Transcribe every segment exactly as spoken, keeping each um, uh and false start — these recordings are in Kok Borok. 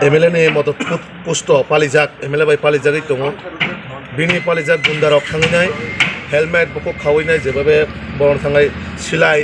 M L A ni moto put-, pusto palijak, M L A bai palijagwi tongo. Bini palijak gundarok thangwi nai, helmet bukhuk khawi nai, jebabe borok thangai silai.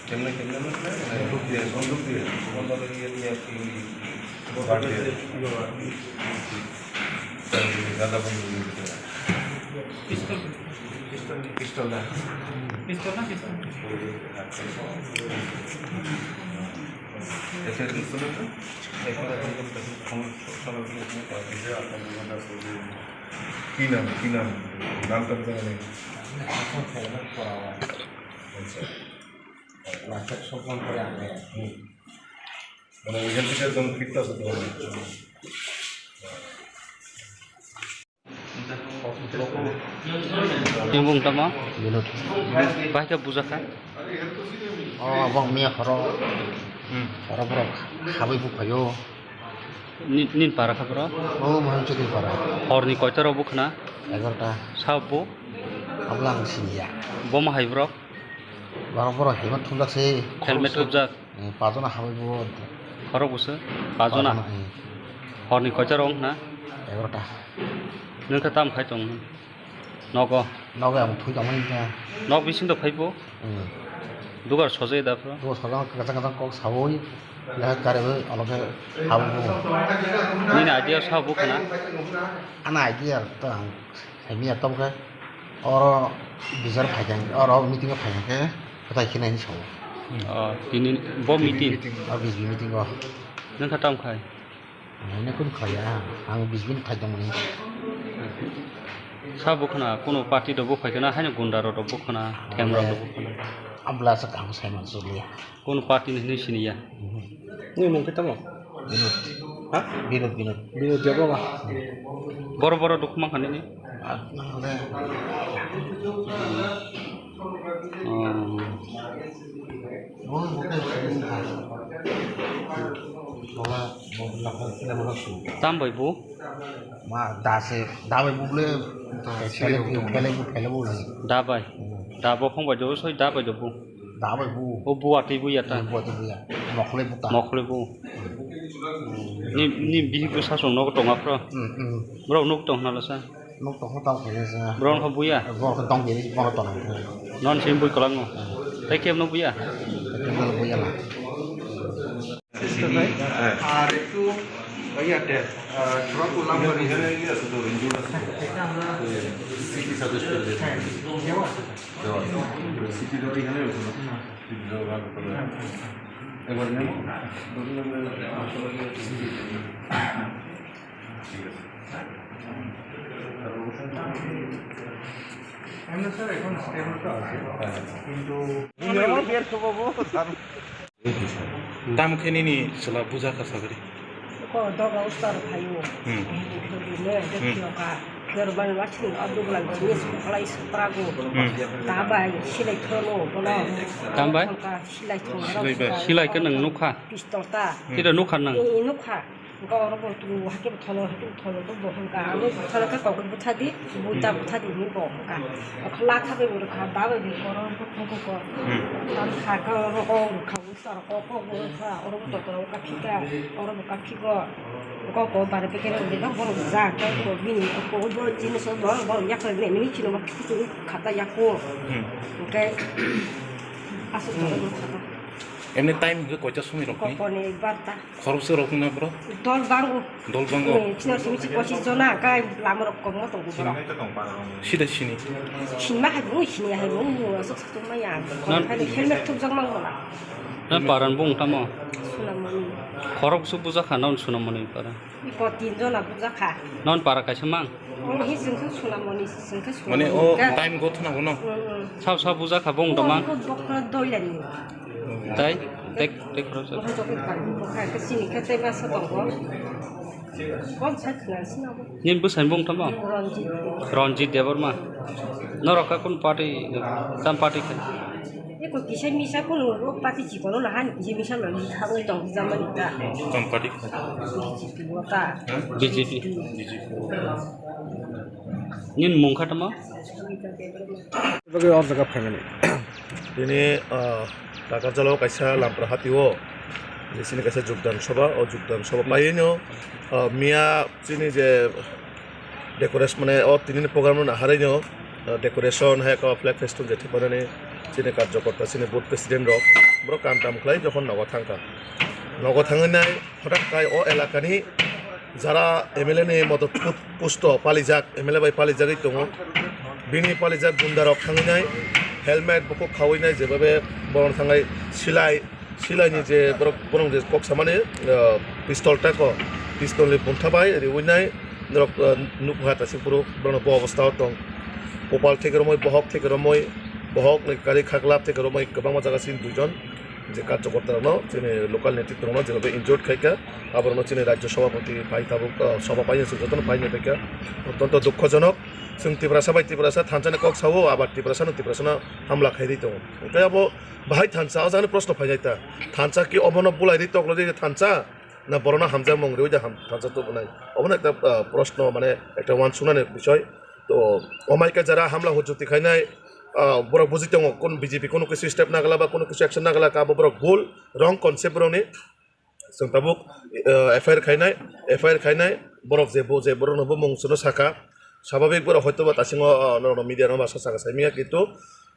Kemne, kemne, kemne, kemne, bonduk diye, bonduk diye, bonduk diye, diye, diye, diye. Pistol, pistol, pistol da. Pistol na pistol? কি নাম, কি নাম? নামটা কোথায় জানি? আচ্ছা। লাখের সম্মান করে আনে। হুম। মানে ওইখান থেকে একদম ফিরতে আসে তোমার। Tini bung tamo? Binod. Bahai khe bujakha? O, abang miya horo. Hmm. Horo borok habwi bukhaio. Ni-, nini para kha bro? O, Mohan Chaudhary para. Horni koita rok bukhna? Egarota. Sabo? Abla ang siniya. Bo ma hai bro? Borok, borok helmet thumjak se. Helmet thumjak? Eh, pajona hamwi bo. Khorok bwswk? Pajona? Pajona, eh. Horni koita rok wngkha na? Egarota. Nwng khe tamo khai tong? Nogo? Nogo ang thui tongmani khe. Nok bising do phai bo? Hmm. Dugar sojai da phro? Dugar sojai kachang kachang kok sawi. Leha kare bo, ano khe habwi bo. Nini idea sa bo khna? Ana idea to ang. Hai miya tamo khe oro bijar phaikha, oro meeting o phaikha khe kwtai khe nai hinwi sao. O, tini bo meeting? O B J P meeting o. Nwng kha tamo khai? Naina kun khlaiya, ang B J P ni thai tongmani. Sa bukhna, kuno party rok bo phaikha na, haino gunda rok rok bukhna, themrok rok bukhna. Abla sa kaham sai man suriya. Kono party ni hinwi siniya? Mhm. Nini mung khe tamo? Binod. Ha? Binod, Binod. Binod Debbarma. Boro boro dukhu mankha nini? Ah, nang le. Hmm. Bo bo khe sini kha. Bola, bo bola kha, kila bola su. Tam bai bo? Ma, da se, da bai bo le. Pele bo, pele bo, pele bo le. Da bai. Hmm. Da bo phong bai do, soi da bai do bo. Da bai bu. O bu atwi bu ya ta? Bu atwi bu ya. Mokhlai bu ta. Mokhlai bu. Ni, ni bihik bwsa chwng nogo tong aphro? Hmm, hmm. Borok nuk tong hwnla sa? Nuk tong tong khe sa. Borok kha bu ya? Borok kha tong khe, borok tong khe. Non sim bui kwlangno. Hmm. Tai khe no bu ya? Tai khe no bu ya la. আর একটু ইয়ে, আহ, ট্রাক করলাম। এখানে ইয়ে আছে তো, ইনজুর্ড আছে তো। এটা আমরা সিটি সাজেস্ট করে দিয়েছি। হ্যাঁ, দেওয়া আছে। দেওয়া আছে। সিটি দেওয়া এখানে রয়েছে না? সিটি দেওয়া ভালো করে। এবার নেব। ঠিক আছে। আমরা স্যার এখন স্টেবল তো আছে, কিন্তু Tamo khe nini chwla bujakha sagri? Ko doga ustar phaio. Hmm. Hedi hedi ne, Hmm. Dekhi oka. Kher ban watching abduglan jenis kolai suprago. Hmm. Tabai silai thono bono. Tambai? Oka silai thono. Silai bai. Silai khe nwng nukha? Pistol ta. Hmm. Tira nukha nwng? Ee, nukha. Oka oro bo tu hake bo tholo, hake bo tholo, bo bo hwnka. Abo tholo khe kokoi butha di, buita butha di hinwi bo hwnka. Oka la kha bai bo rwkha, ba bai bi koro, ko ko ko. Hmm. Tam kha khe oro ko rwkha. Sar kok kok bo kha, oro bo totoro kha phika, oro bo kha phiko, kok kok bare pekere ode ba borok ja, kok kok bini kok kok bo jinis o borok borok yak khe mini chino ma kichu khata yako. Hmm. Oke. Asu to khata. Emni time hingke koita sumi rok ni? Kok kone barta. Khoroksa rok na bro? Dol bango. Dol bango. Eh, chino simi chi pochis jona kai lama rok kom mo tongo bro. Sida sini. Sinma hai bo, sini hai bo, mo sok sok ma ya. Nan- Hai helmet thuk jang mang bola. Nan paran bung tamo? Sunamoni. Khorok su buja kha non Sunamoni para. Ipo tin jona buja kha. Non para kaisa mang? Ang hi jeng khe Sunamoni, jeng khe Mane Sunamoni o ka. Time go thana bono? Mm, mm. Sao sao buja kha bung tamo? Bok, bok, bok, doilani. Tai, tek, tek khorok sa. Bok, bok, bok, bok, kha, khe sini khe tei masa tongo. Nini bwsai bung tamo? Ranjit Debbarma. Norok kha kun party, tam party khe? Eko kisa misa kuno ro party chikon no han kisa misa lo ni thangwi tong jamani ta. Tam party khe? B J P wata. B J P. Nini mung kha tamo? Bagwi o jaga phaimani. Tini, ah, Takarjalo kaisa Lampra hatio, je chini kaisa jogdan sabha, o jogdan sabha paino, ah, miya chini je decoration, mane o tinini program no naharino, ah, decoration hai ko flag festoon je thik manani chini karjokorta, chini booth president rok, borok kam tam khlai jokhon nogo thangkha. Nogo thangwi nai, hwtak kai o elakani jara M L A ni modot put-, pusto palijak, M L A bai palijagwi tongo. Bini palijak gunda rok thangwi nai, helmet bukhuk khawi nai, jebabe borok thangai silai, silai ni je borok, borok je kok samani, ah, pistol tako, pistol ni buntha bai riwi nai, norok, ah, nukha ta sik borok, borok bo obostha o tong. Kopal theke romoi, bohok theke romoi, bohok ni kari khaklap theke romoi, kwbangma jaga sin duijon. Je karjokortarokno, chini local netritwrokno jebabe injured khaikha, aborokno chini rajyo sabhapati phai tabuk, ah, sabha paina se jotono phaina phaikha. Ottonto dukhojonok, chwng Tiprasa bai Tiprasa thansani kok sao, abar Tiprasano Tiprasano hamla khairi tongo. Hwnkhe abo bahai thansa, o jagani proshno phainai ta. Thansa ki obono bulaidi toklodi thansa, na borokno hamjakmung riwi de ham-, thansa tubunai? Obono ekta, ah, proshno, mane ekta uansuknani bisoi. To, omaika jara hamla hujukti khainai, ah, borok buji tongo, kun B J P kunu kisu step nagala ba kunu kisu action nagala ka, abo borok bul, wrong concept borokni. Chwng tabuk, ah, F I R khainai, F I R khainai, borok je bo, je borokno bo mung chwngno saka, sababik borok hoito ba tasingo, ah, norokno media no ba sa saka sai manya, kintu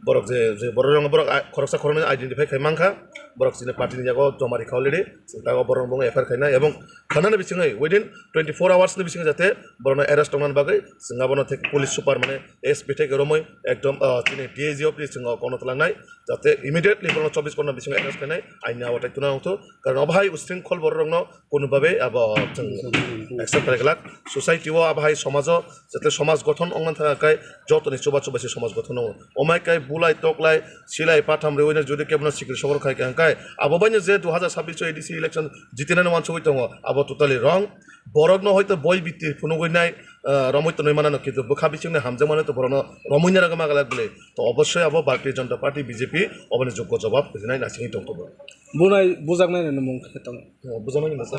borok je, je borok rok borok, ah, khoroksa khoroknwi identify khai mankha, borok chini party ni yago joma rikha already, chwng tabuk borok bung F I R khainai, ebong khanani bisingwi within twenty four hours ni bisingo jate borokno arrest tongnani bagwi chwng abono thek police super mane S P theke romwi ekdom, ah, chini D I G office chwng kono twlangnai, jate immediately borokno chobbish ghonta bisingo arrest khainai, aini awatai tuna wngthu, karon obo hai usringkhol borok rokno kunu babe abo chwng accept khlai glak. Society o abo hai somajo jate somaj gothon wngna thangkha khe jotoni chuba chuba se somaj gothon wngo. Omai kai bulai toklai silai patham rwino jodi kebono sikri sokro khai kha hwnkhe abo baino je dui hazar sabbish o A D C election jitinani wansugwi tongo, abo totally wrong. Borokno hoito boi biti phunugwi nai, ah, romwi tonwi manano, kintu bwkha bisingni hamjakmano to borokno romwi nai rwgwi magalak bwle. To obossoi abo Bharatiya Janata Party, B J P oboni joggo jobab rinai nasingwi tongkho bo. Bunai bujaknai ni mung khe tamo? Oh, bujaknai ni masa?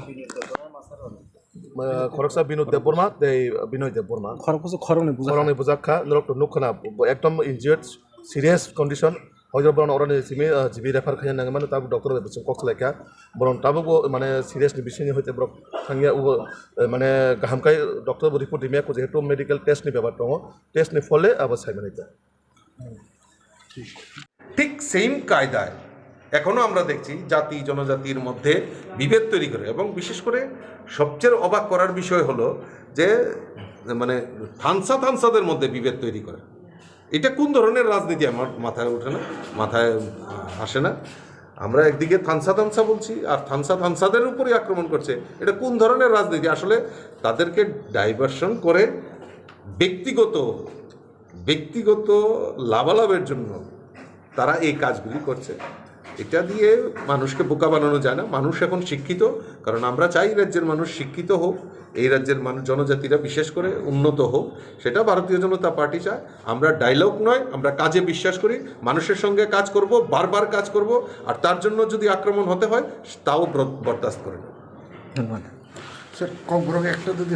Ah, khoroksa Binod Debbarma tei Binoy Debbarma. Khoroksa khoroknwi bujak. Khoroknwi bujak kha, norok to nukha na, bo ekdom injured, serious condition. Hoyto borok oroni simi, ah, G B refer khaina nangmano, tabuk doctor bai bising kok salaikha. Borok tabuk bo mane serious ni bisingni hoite borok thangya, ubo, eh, mane kaham khai doctor bo report rimya, jehetu medical test ni bepar tongo, test ni phole abo saimani ta. ঠিক সেম কায়দায় এখনো আমরা দেখছি জাতি জনজাতির মধ্যে বিভেদ তৈরি করে, এবং বিশেষ করে সবচেয়ে অবাক করার বিষয় হলো যে মানে থানসা থানসাদের মধ্যে বিভেদ তৈরি করে। এটা কোন ধরনের রাজনীতি আমার মাথায় ওঠে না, মাথায় আহ, আসে না। আমরা একদিকে থানসা থানসা বলছি, আর থানসা থানসাদের উপরই আক্রমণ করছে। এটা কোন ধরনের রাজনীতি? আসলে তাদেরকে ডাইভারশন করে ব্যক্তিগত ব্যক্তিগত লাভালাভের জন্য তারা এই কাজগুলি করছে। এটা দিয়ে মানুষকে বোকা বানানো যায় না। মানুষ এখন শিক্ষিত, কারণ আমরা চাই এই রাজ্যের মানুষ শিক্ষিত হোক, এই রাজ্যের মানুষ, জনজাতিরা বিশেষ করে উন্নত হোক। সেটা ভারতীয় জনতা পার্টি চায়। আমরা ডায়লগ নয়, আমরা কাজে বিশ্বাস করি। মানুষের সঙ্গে কাজ করব, বারবার কাজ করব। আর তার জন্য যদি আক্রমণ হতে হয়, তাও ব্র- বরদাস্ত করে নেব। ধন্যবাদ। স্যার, কক্সবরক একটা যদি